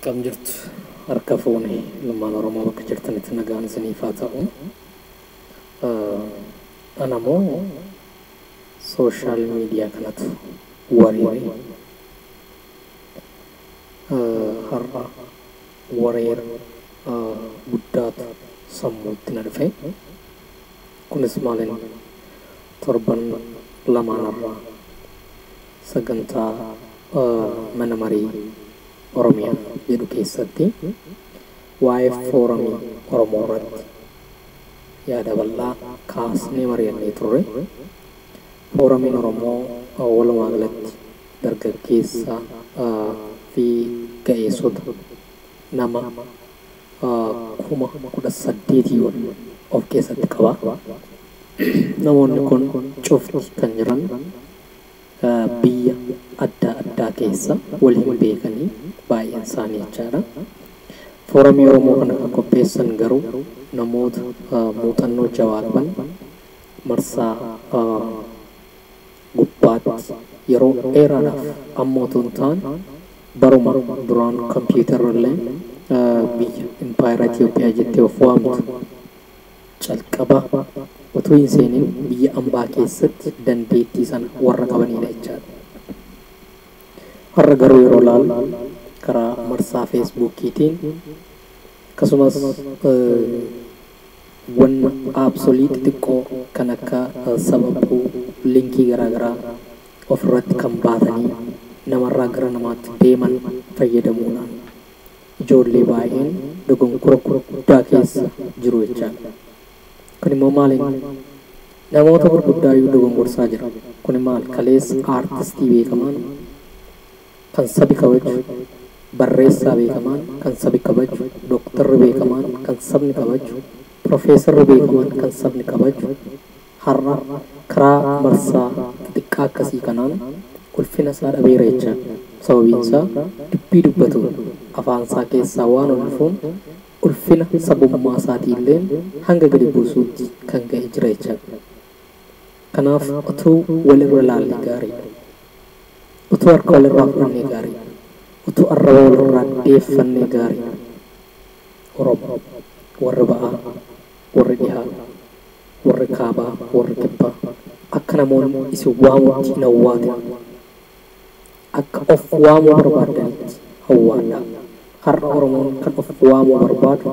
Akkam jirtu harka fuune ilmaan Oromoo bakka jirtanitti nagaan isiniif haa ta'u. Ana immoo sooshaal miidiyaa kanatu wareere. Har'a wareera guddaatu sammuutti na dhufe. Kunis maalin torban lamaan irraa sagantaa mana marii Oromiyaa jedhu keessatti waa'ee fooramii Oromoo irratti yaada bal'aa kaasnee mari'annee turre. Fooramiin Oromoo walumaa galatti dargaggeessa fi ga'eessota nama 18,000 ol of keessatti qaba. Namoonni kun cufti kan jiran biyya adda addaa keessa wal hin beekanii baay'een isaanii jechaadha. Fooramii Oromoo kana kan qopheessan garuu namoota muuxannoo jabaa qaban marsaa gubbaatti yeroo dheeraadhaaf amma otoo hin taane baruma duraan kompiitarri illee biyya impaayera Itoophiyaa jettee of waamtu calqaba utuu hin seenin biyya ambaa keessatti dandeettii sana warra qabanidha jechaadha. Har'a garuu yeroo ilaallu karaa marsaa feesbuukiitiin akkasumas wanna aapsolii xixiqqoo kan akka sababuu linkii garaagaraa ofirratti kan baatanii namarraa gara namaatti deeman fayyadamuudhaan ijoollee baay'een dogongora guddaa keessa jiru jechaadha. Kun immoo maaliin namoota gurguddaa iyyuu dogongorsaa jira. Kun maal kaleessa aartistii beekamaan kan sabi kabaju, barreessaa beekamaan kan sabi kabaju, dooktarri beekamaan kan sabni kabaju, piroofeesarri beekamaan kan sabni kabaju har'a karaa marsaa xixiqqaa akkasii kanaan ulfina isaa dhabeera jechaadha. Sababiin isaa dubbii dubbatuun afaan isaa keessaa waan ol dhufuun ulfina sabummaa isaatii illee hanga gadi buusuutti kan ga'e jira jechaadha. Kanaaf utuu walirra laalle gaariidha. Utuu harka walirraa fudhannee gaariidha. Utuu arraba walirraa deeffannee gaariidha. Oromoo warri ba'aa, warri dhihaa, warri kaabaa, warri kibbaa akka namoonni isin waamutti hin hawwaatin. Akka of waamuu barbaadanitti hawwaadhaa. Har'a Oromoon kan of waamuu barbaadu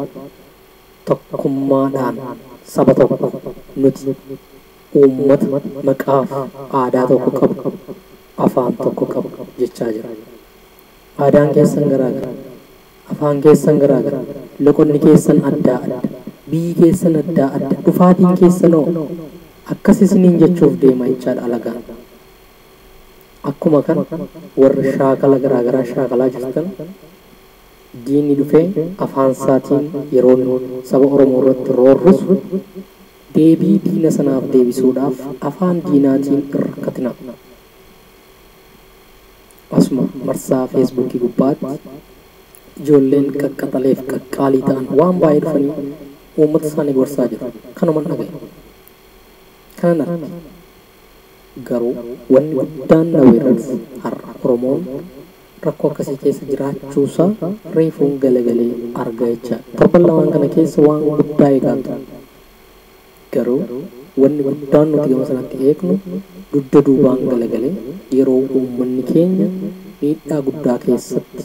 tokkummaadhaan saba tokko nuti uummata maqaaf aadaa tokko qabu, afaan tokko qabu jechaa jira. Aadaan keessan garaagara, afaan keessan garaagara, loqonni keessan addaa adda, biyyi keessan addaa adda, dhufaatiin keessanoo akkas isiniin jechuuf deema jechaadha alagaan. Akkuma kana warri shaakala garaagaraa shaakalaa jirtan diinni dhufee afaan isaatiin yeroo saba Oromoo irratti roorrisu deebii diina sanaaf deebisuudhaaf afaan diinaatiin hin rakkatina. Asuma marsaa feesbuukii gubbaatti ijoolleen qaqqaxaleef qaqqaalii ta'an waan baay'ee dhufanii uummata isaanii gorsaa jiru. Kanuman dhagaye. Kanan arge. Garuu wanni guddaan na weerarse har'a Oromoon rakkoo akkasii keessa jiraachuusaa reefuun galagalee arga jechaadha. Torban lamaan kana keessa waan guddaa eegaa ture. Garuu wanni guddaan nuti gama sanatti eegnu dugda duubaan galagalee yeroo uummanni keenya miidhaa guddaa keessatti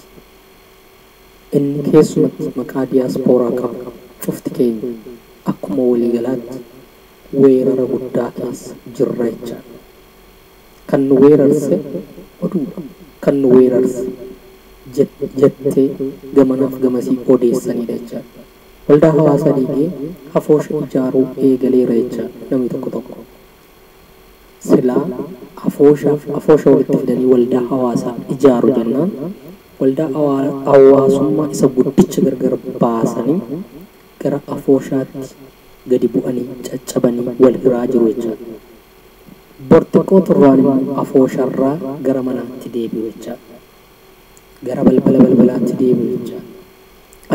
inni keessumatti maqaa diyaaspooraa qabu cufti keenya akkuma waliigalaatti weerara guddaa keessa jirra jechaadha. Kan nu weerarse oduudha. Kan nu weerarse jettee gamanaaf gamasii odeessanidha jechaadha. Waldaa hawaasaa diigee afoosha ijaaruu eegaleera jechaadha namni tokko tokko. Silaa afooshaaf afoosha walitti fidanii waldaa hawaasaa ijaaru jennaan waldaa hawaasummaa isa guddicha gargar baasanii gara afooshaatti gadi bu'anii caccabanii wal hiraa jiru jechaadha. Bor xiqqoo turraan immoo afoosharraa gara manaatti deebi'u jechaadha. Gara balbala balbalaatti deebi'u jechaadha.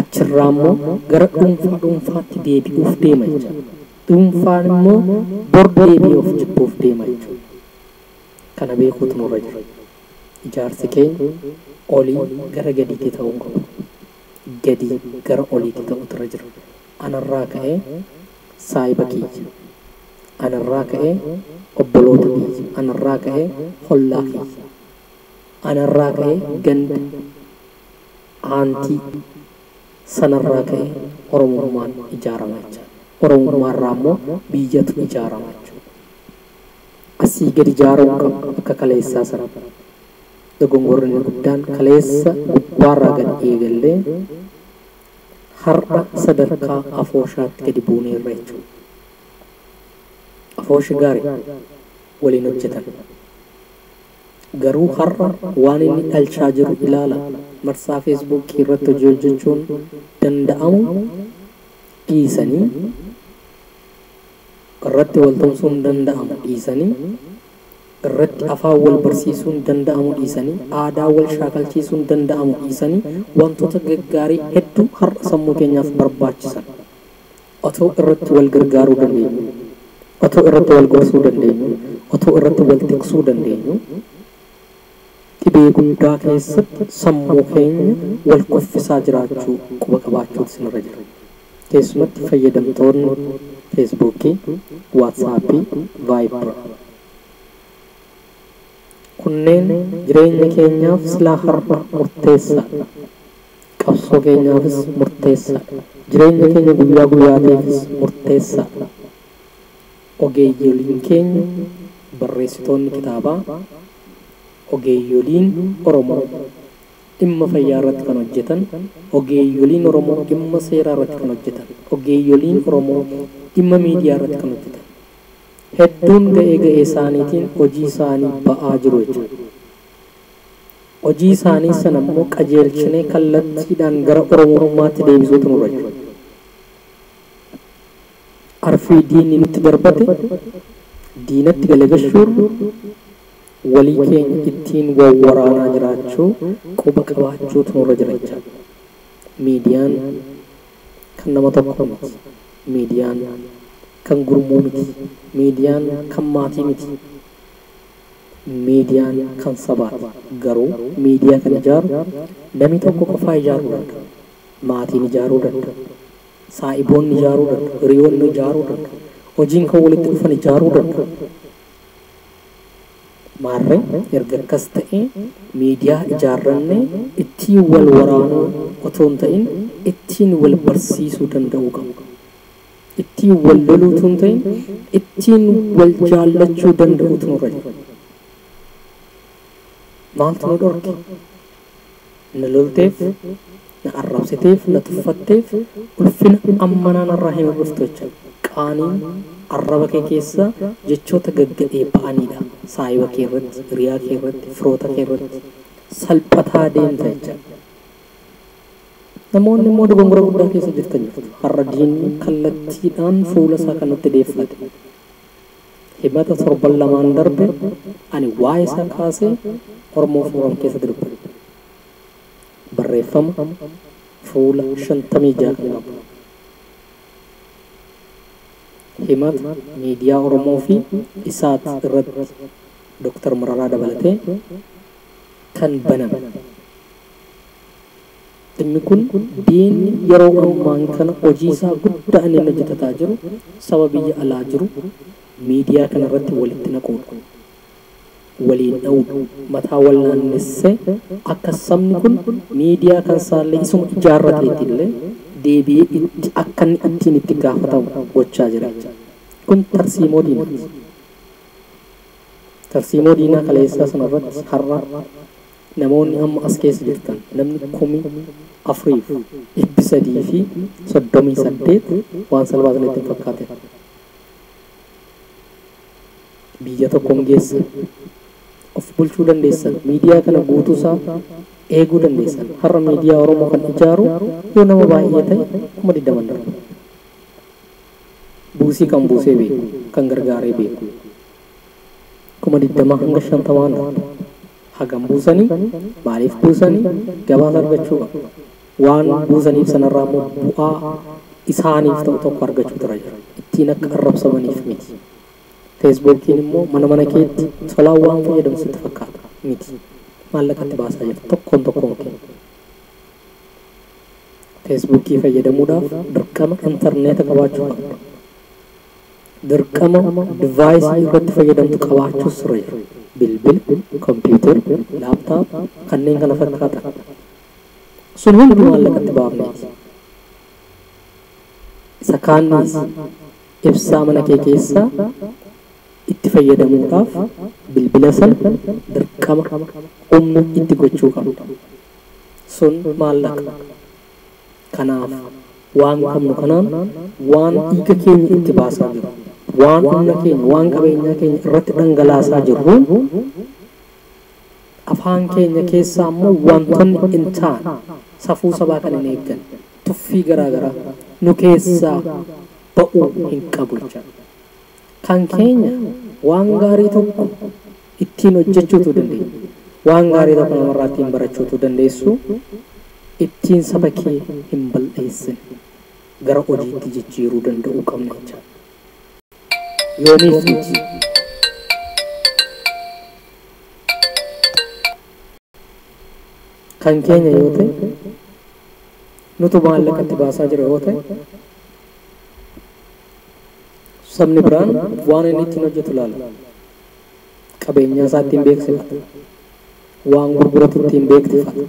Achirraa immoo gara dhuunfaa dhuunfaatti deebi'uuf deema jechaadha. Dhuunfaan immoo bor deebi'ee of jibbuuf deema jechuudha. Kana beekuutu nurra jira. Ijaarsi keenya olii gara gadiitti ta'uu qaba. Gadi gara oliitti ta'utu irra jira. Anarraa ka'ee saayiba kiyya. Anarraa ka'ee obboloota kiyya. Anarraa ka'ee hollaa kiyya. Anarraa ka'ee ganda aantii sanarraa ka'ee Oromummaan ijaarama jechuudha. Oromummaarraa immoo biyyatu ijaarama jechuudha. Asii gadi ijaaruu qabu akka kaleessaa sana. Dogongorri inni guddaan kaleessa gubbaarraa gad eegallee har'a sadarkaa afooshaatti gadi buuneerra jechuudha. Afooshi gaarii waliin hojjetan. Garuu har'a waan inni dhalchaa jiru ilaala. Marsaa Feesbuukii irratti hojii hojjechuun danda'amu dhiisanii irratti wal tumsuun danda'amu dhiisanii irratti afaan wal barsiisuun danda'amu dhiisanii aadaa wal shaakalchiisuun danda'amu dhiisanii wantoota gaggaarii hedduu har'a sammuu keenyaaf barbaachisan otoo irratti wal gargaaruu dandeenyu, otoo irratti wal gorsuu dandeenyu, otoo irratti wal tiksuu dandeenyu dhibee guddaa keessatti sammuu keenya wal kuffisaa jiraachuu quba qabaachuutu isinirra jira. Keessumatti fayyadamtoonni Feesbuukii, Waatsaappii, Vaayibar kunneen jireenya keenyaaf silaa har'a murteessaadha. Qabsoo keenyaafis murteessaadha. Jireenya keenya guyyaa guyyaatiifis murteessaadha. Ogeeyyoliin keenya barreessitoonni kitaabaa, ogeeyyoliin Oromoo dhimma fayyaa irratti kan hojjetan, ogeeyyoliin Oromoo dhimma seeraa irratti kan hojjetan, ogeeyyoliin Oromoo dhimma miidiyaa irratti kan hojjetan hedduun ga'ee ga'ee isaaniitiin hojii isaanii ba'aa jiru jechuudha. Hojii isaanii sana immoo qajeelchinee kallattiidhaan gara Oromummaatti deebisuutu nurra jira. Arfii diinni nutti darbate diinatti galagashuun walii keenya ittiin wawwaraanaa jiraachuu quba qabaachuutu nurra jira jechuudha. Miidiyaan kan nama tokko miti. Miidiyaan kan gurmuu miti. Miidiyaan kan maatii miti. Miidiyaan kan sabaati. Garuu miidiyaa kan ijaaru namni tokko qofaa ijaaruu danda'a. Maatiin ijaaruu danda'a. Saa'iboonni ijaaruu danda'u. Hiriyoonni ijaaruu danda'u. Hojiin kan walitti dhufan ijaaruu danda'u. Maarree erga akkas ta'e miidiyaa ijaarrannee ittiin wal waraanuu otoo hin ta'in ittiin wal barsiisuu danda'uu qabu. Ittiin wal loluu otoo hin ta'in ittiin wal jaallachuu danda'uutu nurra jira. Maaltu nu dhorke? Na lolteef, na arrabsiteef, na tuffatteef ulfina ammanaa narraa hin dhuftu jechuudha. Qaaniin arraba kee keessa jechoota gaggadhee ba'anidha. Saayiba kee irratti, hiriyaa kee irratti, firoota kee irratti salphataa deemta jechuudha. Namoonni immoo dogongora guddaa keessa jirtan jirtu. Har'a diinni kallattiidhaan fuula isaa kan nutti deeffate. Himata torban lamaan darbe ani waa'ee isaa kaasee Oromoo Fooram keessatti dubbadhe. Barreeffama fuula 56 kan qabu. Himata miidiyaa Oromoo fi Isaat irratti Dooktar Mararaa dabalatee kan baname. Dhimmi kun diinni yeroo ammaan kana hojii isaa guddaa inni hojjetataa jiru saba biyya alaa jiru miidiyaa kana irratti walitti naquudha. Waliin dha'uudha. Mataa wal naannessee akka sabni kun miidiyaa kan isaallee isuma ijaarrateetti illee deebi'ee itti akka inni ittiin itti gaafatamu gochaa jira. Kun tarsiimoo diinaati. Tarsiimoo diinaa kaleessaa sana irratti har'a namoonni amma as keessa jirtan namni 4338 waan salphaa isinitti hin fakkaatin. Biyya tokkoon geessan of bulchuu dandeessan miidiyaa kana guutuusaa eeguu dandeessan. Har'a miidiyaa Oromoo kan ijaaru yoo nama baay'ee ta'e 20,000 darba. Buusii kan buusee beeku kan gargaaree beeku 20,000 hanga 50 darba. Hagam buusanii maaliif buusanii gabaasa argachuu qabu. Waan buusaniif sanarraa immoo bu'aa isaaniif ta'u tokko argachuu irra jira. Ittiin akka arrabsamaniif miti. Feesbuukiin immoo mana mana keetti tolaan waan fayyadamu sitti fakkaata miti. Maallaqatti baasaa jirta tokkoon tokkoon keenya. Feesbuukii fayyadamuudhaaf dirqama intarneeta qabaachuu qabda. Dirqama divaayisii irratti fayyadamtu qabaachuu sirra jira. Bilbila, kompiitara, laaptaap kanneen kana fakkaatan. Sun hundi maallaqatti baafneeti. Isa kaannis ibsaa mana kee keessaa itti fayyadamuudhaaf bilbila sana dirqama humna itti gochuu qabda. Sun maallaqa. Kanaaf waan qabnu kanaan waan dhiiga keenya itti baasaa jirru, waan humna keenya, waan qabeenyaa keenya irratti dhangalaasaa jirru, afaan keenya keessaa immoo wantoonni hin taane, safuu sabaa kan hin eeggan, tuffii garaagaraa nu keessaa ba'uu hin qabu jechuudha. Kan keenya waan gaarii tokko ittiin hojjechuutu dandeenya. Waan gaarii tokko namarraa ittiin barachuutu dandeessu. Ittiin saba kee hin balleessin, gara hojiitti jijjiiruu danda'uu qabna jechuudha. Yoomiif miti. Kan keenya yoo ta'e, nutu maallaqatti baasaa jira yoo ta'e, sabni biraan waan inni ittiin hojjetu ilaala. Qabeenyaa isaa ittiin beeksifata. Waan gurguratu ittiin beeksifata.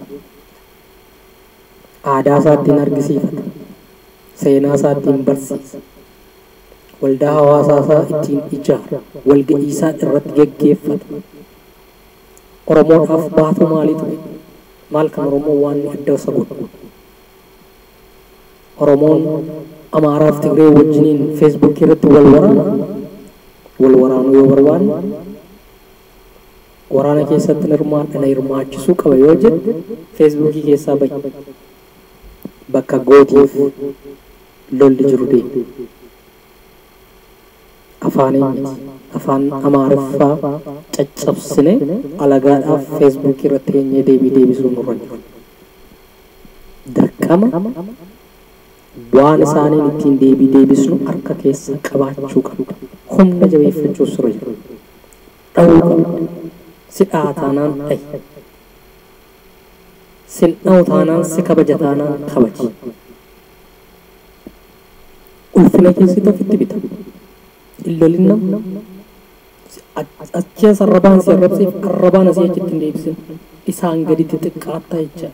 Aadaa isaa ittiin argisiifata. Seenaa isaa ittiin barsiisa. Waldaa hawaasaa isaa ittiin ijaara. Walga'ii isaa irratti geggeeffata. Oromoodhaaf baatu maaliitu ta'e? Maal kan Oromoo waan adda isa godhu? Oromoon Amaaraaf Tigree wajjiniin Feesbuukii irratti wal waraana. Wal waraanuu yoo barbaanne, waraana keessatti hirmaadha, na hirmaachisuu qaba yoo jedhe, Feesbuukii keessaa bahi. Bakka gootiif lolli jiru deemi. Afaaniin miti. Afaan Amaariffaa caccabsine alagaadhaaf Feesbuukii irratti eenyee deebii deebisuu nurra jiru. Dirqama waan isaaniin ittiin deebii deebisnu harka keessa qabaachuu qabda. Humna jabeeffachuu sirra jiru. Dha'uu qabda. Si dha'a taanaan dha'i. Sin dha'u taanaan, si kabaja taanaan kabaji. Ulfina keessatti ofitti bita. Hin lolin nama. Achi as arrabaan si arrabseef arrabaan asii achitti hin deebisin. Isaan gaditti xiqqaattaa jecha.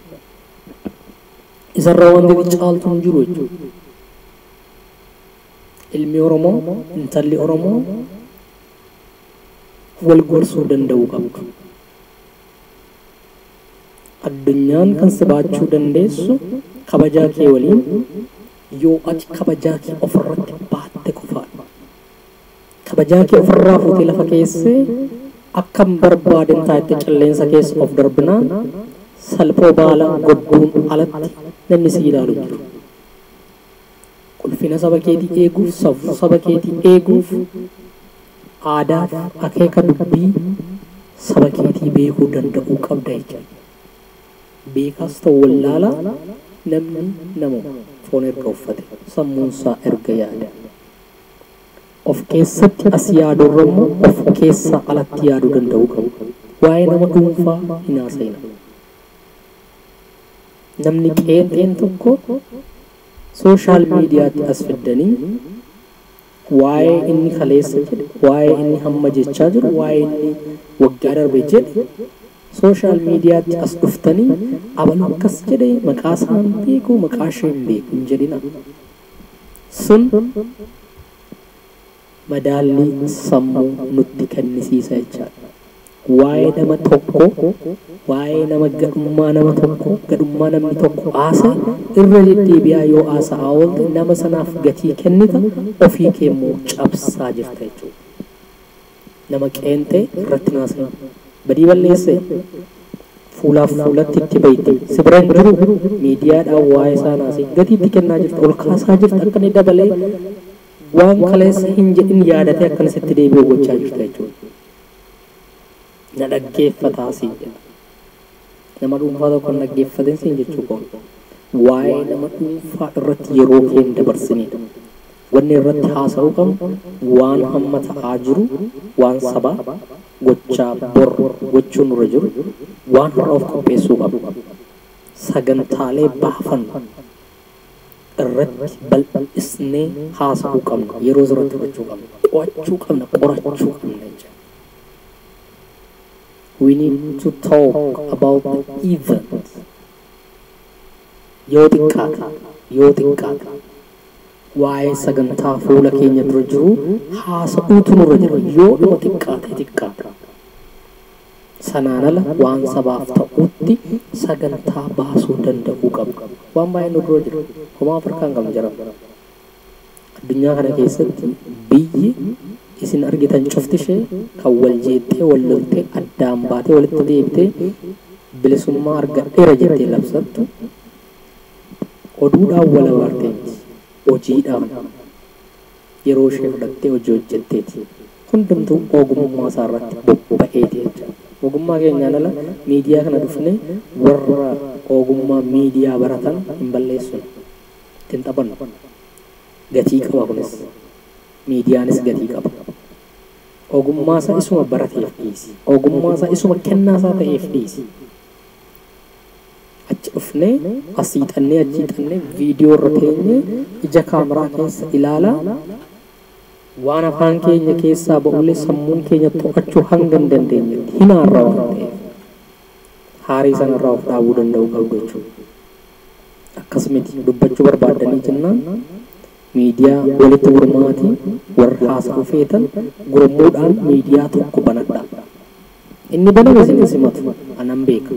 Isarraa wanti caaltu hin jiru jechuudha. Ilmi Oromoo, intalli Oromoo wal gorsuu danda'uu qabdu. Addunyaan kan si baachuu dandeessu kabajaa kee waliin yoo ati kabajaa kee ofirratti baatte qofaadha. Kabajaa kee ofirraa fuutee lafa keessee akkam barbaaden taa'etti qilleensa keessa of darbinaan salphoo baala godduun alatti namni si ilaalu hin jiru. Ulfina saba keetii eeguuf, safuu saba keetii eeguuf, aadaa fi akeeka dubbii saba keetii beekuu danda'uu qabda jechuudha. Beekaas ta'u wallaalaa, namni nama foon erga uffate, sammuunsaa erga yaada. Of keessatti as yaadurra immoo of keessaa alatti yaaduu danda'uu qabu. Waa'ee nama dhuunfaa hin haasa'ina. Namni qeenxeen tokko sooshaal miidiyaatti as fiddanii waa'ee inni kaleessa jedhe, waa'ee inni hamma jechaa jiru, waa'ee inni waggaa darbe jedhe sooshaal miidiyaatti as dhuftanii abalu akkas jedhe, maqaa isaa hin beeku, maqaa ishee hin beeku hin jedhina. Sun madaallii sammuu nutti kennisiisa jechaadha. Waa'ee nama tokko, waa'ee nama gadhummaa nama tokko, gadhummaa namni tokko haasa'e irra deddeebi'aa yoo haasa'aa oolte, nama sanaaf gatii kennita, ofii kee immoo cabsaa jirta jechuudha. Nama qeenxee irratti naasa'e. Badii balleesse fuulaaf fuulatti itti bayti. Si bira hin jiru, miidiyaadhaan waa'ee isaa naasee gatii itti kennaa jirta, ol kaasaa jirta, akka inni dabalee waan kaleessa hin jedhin yaadatee akkana sitti deebi'u gochaa jirta jechuudha. Na dhaggeeffataa siin jedha. Nama dhuunfaa tokko hin dhaggeeffatin siin jechuu koo. Waa'ee nama dhuunfaa irratti yeroo kee hin dabarsinidha. Wanni irratti haasa'uu qabnu waan hamma ta'aa jiru, waan sabaa gochaa bor gochuu nurra jiru, waan har'a of qopheessuu qabnu. Sagantaalee baafannu. Irratti bal'isnee haasa'uu qabna. Yeroo irratti fudhachuu qabna. Qo'achuu qabna. Qorachuu qabna jechuudha. We need to talk about the event. Yoo xiqqaate, yoo xiqqaate, waa'ee sagantaa fuula keenya dura jiru haasa'uutu nurra jira. Yoo dhuma xiqqaate xiqqaate. Sanaan ala waan sabaaf ta'utti sagantaa baasuu danda'uu qabna. Waan baay'ee nu dura jira. Homaa Afrikaan qabnu jira. Addunyaa kana keessatti biyyi isin argitan cufti ishee kan wal jeettee, wal loltee, addaan baatee, walitti deebitee bilisummaa argadheera jettee labsattu oduudhaan wal abaartee miti. Hojiidhaan yeroo ishee fudhattee hojii hojjetteeti. Hundumtuu ogummaa isaa irratti bobba'eeti jechuudha. Ogummaa keenyaan ala miidiyaa kana dhufnee warra ogummaa miidiyaa baratan hin balleessinu. Ittiin taphannu. Gatii qaba kunis. Miidiyaanis gatii qaba. Ogummaa isaa isuma barateef dhiisi. Ogummaa isaa isuma kennaa isaa ta'eef dhiisi. Achi dhufnee as hiixannee achi hiixannee viidiyoo irra teenyee ija kaameraa keessa ilaalaa waan afaan keenya keessaa ba'ullee sammuun keenya to'achuu hanga hin dandeenyetti hinaarra waan ta'eef haarii sanarraa of dhaabuu danda'uu qabdu jechuudha. Akkas miti, dubbachuu barbaaddanii jennaan miidiyaa walitti gurmaatii warra haasa'uu feetan gurmuudhaan miidiyaa tokko banadhaa. Inni baname isin simatu anan beeka.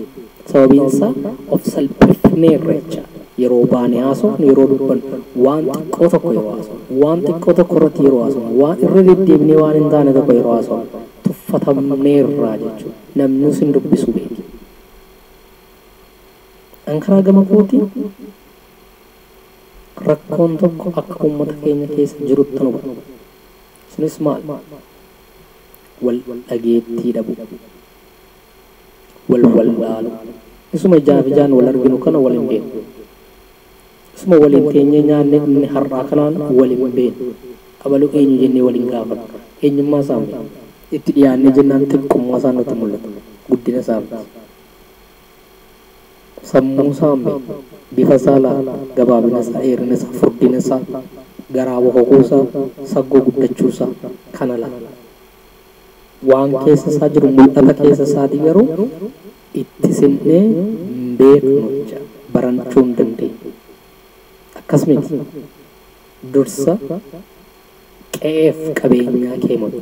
Sababiin isaa of salphifneerra jecha. Yeroo baane haasofnu, yeroo dubbannu, waan xiqqoo tokko yeroo haasofnu, waan xiqqoo tokko irratti yeroo haasofnu, waan irra deddeebinee waan hin taane tokko yeroo haasofnu tuffatamneerra jechuudha. Namni sin dubbisu beeki. An karaa gama kootii rakkoon tokko akka uummata keenya keessa jirutti nu hubadha. Sunis maal? Wal dhageettii dhabu. Wal wallaalu. Isuma ijaaf ijaan wal arginu kana wal hin beeknu. Isuma waliin teenyee nyaannee inni har'aa kanaan wal hin beeknu. Abaluu eenyu jennee waliin gaafannu. Eenyummaa isaa hin beeknu. Itti dhiyaannee jennaan xiqqummaa isaa nutti mul'ata. Guddina isaa miti. Sammuu isaa hin beeknu. Bifa isaa laala. Gabaabina isaa, dheerina isaa, furdina isaa, garaa boqoquu isaa, saggoo guddachuu isaa kana laala. Waan keessa isaa jiru, mul'ata keessa isaatii garuu itti sinnee hin beeknu jecha, barachuu hin dandeenyu. Akkas miti. Dursa qe'eef qabeenyaa kee mo'i.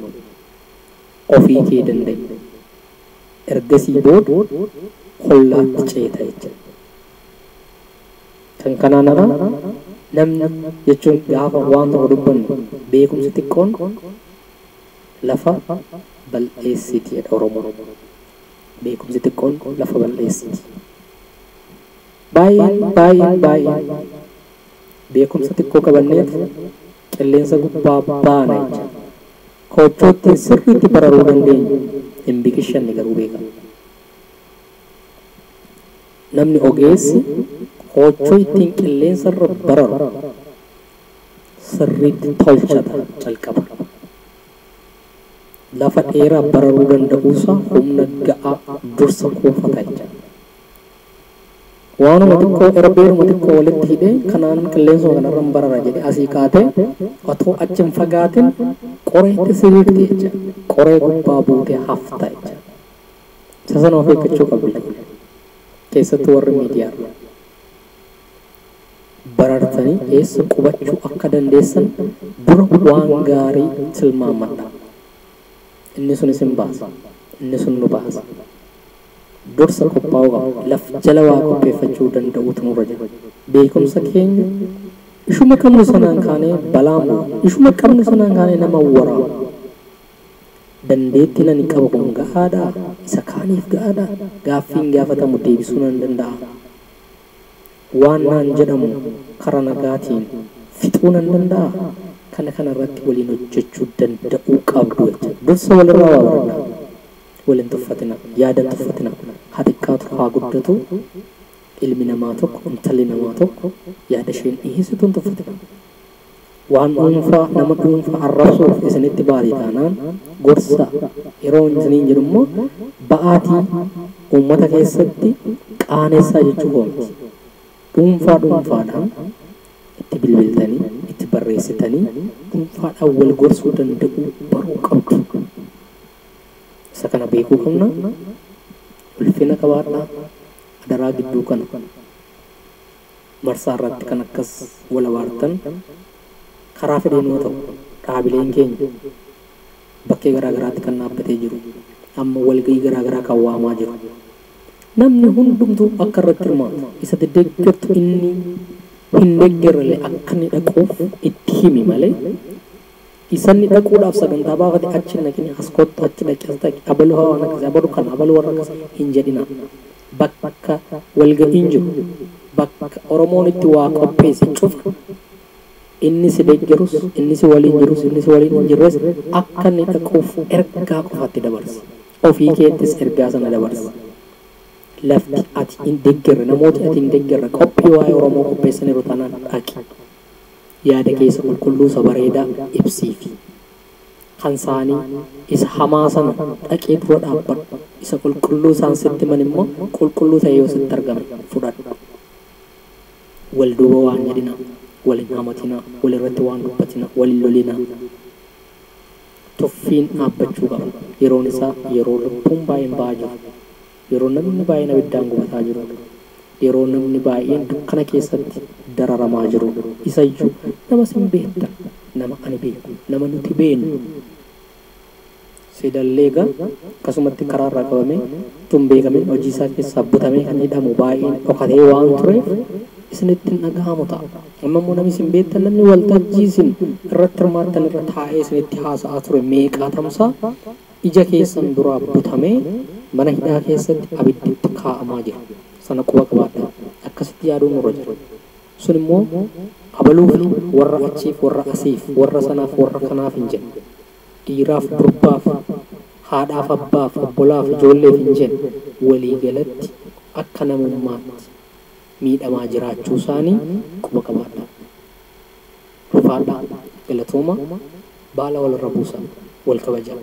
Ofii kee danda'i. Ergasii booda hollaatti ceeta jecha. Kan kanaan ala namni jechuun gaafa waan tokko dubbannu beekumsi xiqqoon lafa bal'eessiti jedha Oromoon. Beekumsi xiqqoon lafa bal'eessiti. Baay'een baay'een baay'een beekumsa xiqqoo qabanneet qilleensa gubbaa baana jecha. Koochoo ittiin sirriitti bararuu dandeenyu hin biqilchanne garuu beekama. Namni ogeessi koochoo ittiin qilleensa irra bararu sirriitti tolchata calqaba. Lafa dheeraa bararuu danda'uusaa humna ga'aa dursa kuufata jecha. Waanuma xiqqoo erbeeruma xiqqoo walitti hidhee kanaan qilleensuma kanarra hin barara jedhe asii kaatee otoo achi hin fagaatin qoreetti siriirti jecha. Qoree gubbaa buutee hafta jecha. Isa sana of eeggachuu qabdu jechuudha. Keessattuu warri miidiyaa irra. Barartanii eessa qubachuu akka dandeessan dura waan gaarii tilmaamadha. Inni sun isin baasa. Inni sun nu baasa. Dursa qophaa'uu qaba. Laf jala waa qopheeffachuu danda'uutu nurra jira. Beekumsa keenya ishuma qabnu sanaan kaanee balaa bu'u. Ishuma qabnu sanaan kaanee nama waraanu. Dandeettiin ani qabu kun ga'aadhaa? Isa kaaniif ga'aadhaa? Gaaffiin gaafatamu deebisuu nan danda'a. Waan naan jedhamu karaa nagaatiin fixuu nan danda'a. Kana kana irratti waliin hojjechuu danda'uu qabdu jechuudha. Dursa walirraa waa baradhaa. Waliin tuffatina. Yaada tuffatina. Haa xiqqaatu haa guddatu. Ilmi namaa tokko, intalli namaa tokko yaada isheen dhiyeessitu hin tuffatina. Waan dhuunfaa nama dhuunfaa arrabsuuf isinitti baate taanaan gorsa yeroo isiniin jedhu immoo ba'aatii uummata keessatti qaanessaa jechuu koo miti. Dhuunfaa dhuunfaadhaan Itti bilbiltanii, itti barreessitanii dhuunfaadhaan wal gorsuu danda'u baruu qabdu. Isa kana beekuu qabna. Ulfina qabaadhaa. Adaraa gidduu kana marsaa irratti kan akkas wal abaartan karaa fedheen yoo ta'u dhaabileen keenya bakkee garaa garaatti kan dhaabbatee jiru amma walga'ii garaa garaa kan waamaa jiru. Namni hundumtuu akka irratti hirmaatu isa deeggartu inni hin deeggarrellee akka inni dhaquuf itti himi malee isa inni dhaquudhaaf sagantaa baafate achi hin dhaqini as kottu achi dhaqi as dhaqi abaluu haa waan akkasii abaluu kana abaluu warra akkasii hin jedhina. Bakka walga'iin jiru bakka Oromoon itti waa qopheesse cufa inni si deeggarus inni si waliin jirus inni si waliin hin jirres akka inni dhaquuf ergaa qofatti dabarsi. Ofii keettis ergaa sana dabarsi. Lafti ati hin deeggarre namooti ati hin deeggarre qophii waa'ee Oromoo qopheessaniiru taanaan dhaqi. Yaada keessa qulqulluu isa bareedaa ibsiifi. Kan isaanii isa hamaa sana dhaqee dura dhaabbadhu. Isa qulqulluu isaan sitti himan immoo qulqulluu ta'e yoo sitti argame fudhadhu. Wal duuba waan jedhina, wal hin hamatina, wal irratti waan dubbatina, wal hin lolina. Tuffiin dhaabbachuu qaba. Yeroon isaa yeroo lubbuun baay'een ba'aa jiru. Yeroo namni baay'een abiddaan gubataa jiru. Yeroo namni baay'een dukkana keessatti dararamaa jiru. Isayyuu nama sin beektan, nama ani beeku, nama nuti beeknu. Seedallee egaa akkasumatti karaarraa qabamee tun beekamin hojii isaa keessaa butamee kan hidhamu baay'een dhokatee waan tureef isinitti hin dhaga'amu ta'a. Amma immoo namni isin beektan namni waltajjii isin irratti hirmaattan irra taa'ee isinitti haasa'aa ture meeqaa tamsaa ija keessan duraa butamee mana hidhaa keessatti abidditti kaa'amaa jira. Sana quba qabaadhaa. Akkasitti yaaduun nurra jira. Sun immoo abaluuf warra achiif warra asiif warra sanaaf warra kanaaf hin jenne. Dhiiraaf durbaaf haadhaaf abbaaf obbolaaf ijoolleef hin jenne walii galatti akka namummaatti miidhamaa jiraachuu isaanii quba qabaadhaa. Ulfaadhaa, galatooma, baala walirra buusaa, wal kabajaa.